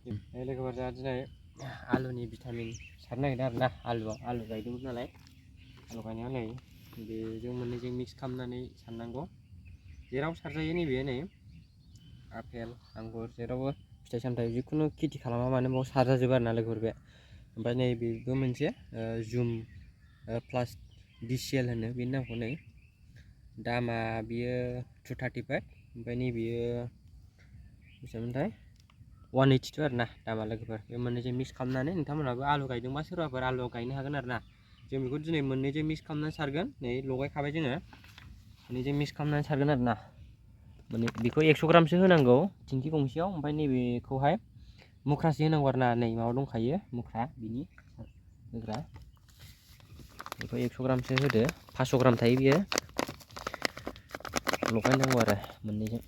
लोगोफोर जोंहा दिनै आलुनि भिटामिन सारनो नागिरदों आरोना आलु गायदोंमोन नालाय आलु गायनायाव नै बेजों मोननैजों मिक्स खालामनानै सारनांगौ जेराव सारजायो नैबे नै आपेल आंगुर जेरावबो फिथाइ सामथाइ जिखुनु खेथि खालामा मानो बाव सारजाजोबो आरोना लोगोफोर बे ओमफ्राय नै बेबो मोनसे जुम प्लास DCL होनो बेनि नामखौ नै दामा बियो 235 ओमफ्राय नै बियो बेसेबांथाय 182 आरोना दामा लोगोफोर बे मोननैजों मिक्स खालामनानै नोंथांमोनहाबो आलु गायदोंबा सोरबाफोर आलुआव गायनो हागोन आरोना जों बेखौ दिनै मोननैजों मिक्स खालामनानै सारगोन नै लगायखाबाय जोङो मोननैजों मिक्स खालामनानै सारगोन आरोना माने बेखौ 100 ग्रामसो होनांगौ थिंखि गंसेयाव ओमफ्राय नैबेखौहाय मुख्रासे होनांगौ आरोना नै माबा दंखायो मुख्रा बिनि होग्रा बेखौ 100 ग्रामसो होदो 500 ग्राम थायो बियो लगायनांगौ आरो मोननैजों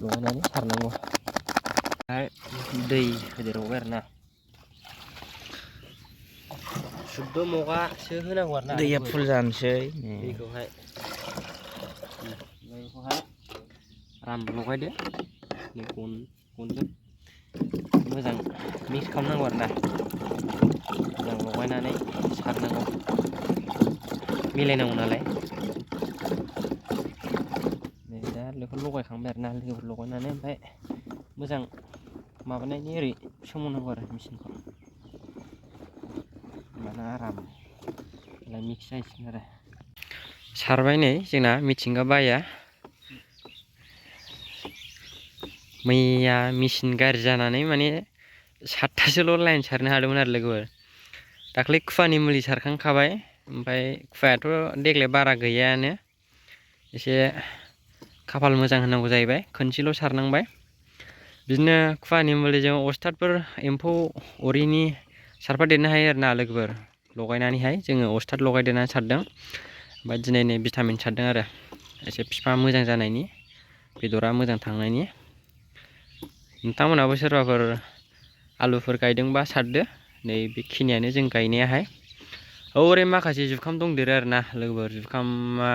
लगायनानै सारनांगौ दै होदेरबावबाय आरोना सुद्द मगासो होनांगौ आरोना दैया फुल जानोसै दैखौहाय आराम लगायदो गनजों मोजां मिक्स खालामनांगौ आरोना मोजां लगायनानै सारनांगौ मिलायनांगौ नालाय नै दा बेखौ लगायखांबाय आरोना लोगोफोर लगायनानै ओमफ्राय मोजां माबानायनि ओरै सोमावनांगौ आरो मेचिनखौ होमबाना आराम मिक्स जाहैसिगोन आरो सारबाय नै जोंना मिथिंगा बाया मैया मेचिन गाज्रि जानानै माने 7थासोल' लाइन सारनो हादोंमोन आरो लोगोफोर दाख्लै खुवानि मुलि सारखांखाबाय ओमफ्राय खुवायाथ' देग्लाय बारा गैयायानो एसे खाफाल मोजां होनांगौ जाहैबाय खनसेल' सारनांबाय बिदिनो खुवानि मुलिजों अस्तादफोर एम्फौ अरिनि सारफादेरनो हायो आरोना लोगोफोर लगायनानैहाय जोङो अस्ताद लगायदेरनानै सारदों ओमफ्राय दिनै नै भिटामिन सारदों आरो एसे बिफाङा मोजां जानायनि बेदरा मोजां थांनायनि नोंथांमोनहाबो सोरबाफोर आलुफोर गायदोंबा सारदो नै बेखिनियानो जों गायनायाहाय ओरै माखासे जुखाम दंदेरो आरोना लोगोफोर जुखामा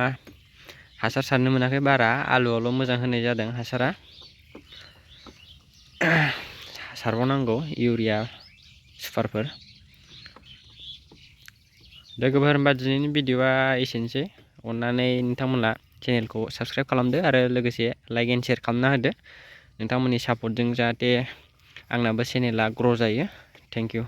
हासार सारनो मोनाखै बारा आलुआवल' मोजां होनाय जादों हासारा सारबावनांगौ इउरिया सुपारफोर लोगोफोर होनबा दिनैनि भिडिअआ एसेनोसै अन्नानै नोंथांमोना चेनेलखौ साबस्क्राइब खालामदो आरो लोगोसे लाइक एन्ड शेयार खालामना होदो नोंथांमोननि सापर्टजों जाहाथे आंनाबो चेनेला ग्र' जायो थेंक इउ